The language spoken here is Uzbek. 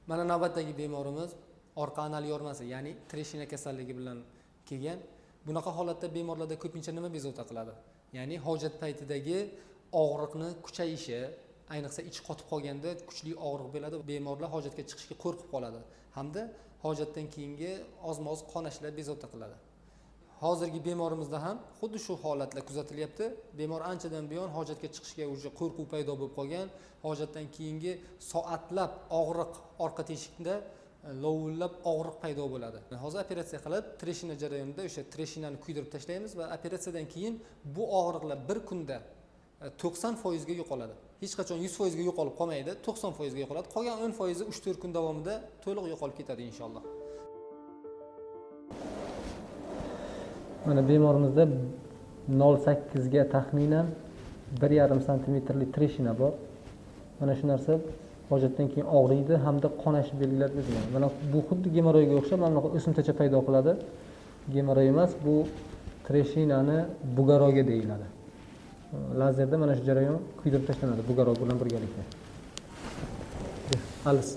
Mana navbatdagi bemorimiz orqa anal yormasi, ya'ni трещина kasalligi bilan kelgan. Bunaqa holatda bemorlarda ko'pincha nima bezovta qiladi? Ya'ni hojat paytidagi og'riqni kuchayishi, ayniqsa ichi qotib qolganda kuchli og'riq bo'ladi, bemorlar hojatga chiqishga qo'rqib qoladi hamda hojatdan keyingi ozma-oz qonashlar bezovta qiladi. Hozirgi bemorimizda ham xuddi shu holatlar kuzatilyapti. Bemor anchadan buyon hojatga chiqishga уже qo'rquv paydo bo'lib qolgan. Hojatdan keyingi soatlab og'riq, orqa teshikda lovullab og'riq paydo bo'ladi. Hozir operatsiya qilib, трещина jarayonida o'sha трещина ni kuydirib tashlaymiz va operatsiyadan keyin bu og'riqlar bir kunda 90%ga yo'qoladi. Hech qachon 100%ga yo'qolib qolmaydi, 90%ga yo'qoladi. Qolgan 10%i 3-4 kun davomida to'liq yo'qolib ketadi inshaalloh. Mana bemorimizda 0,8 ga taxminan 1,5 santimetrli трещина bor. Mana shu narsa hojatdan keyin og'riydi hamda qonash belgilari belgilanadi. Mana bu xuddi gemoroyga o'xshab mana bunaqa o'simtacha paydo qiladi. Gemoroy emas, bu трещина ni бугорок i deyiladi. Lazerda mana shu jarayon kuydirib tashlanadi бугорок bilan birgalikda. Alis.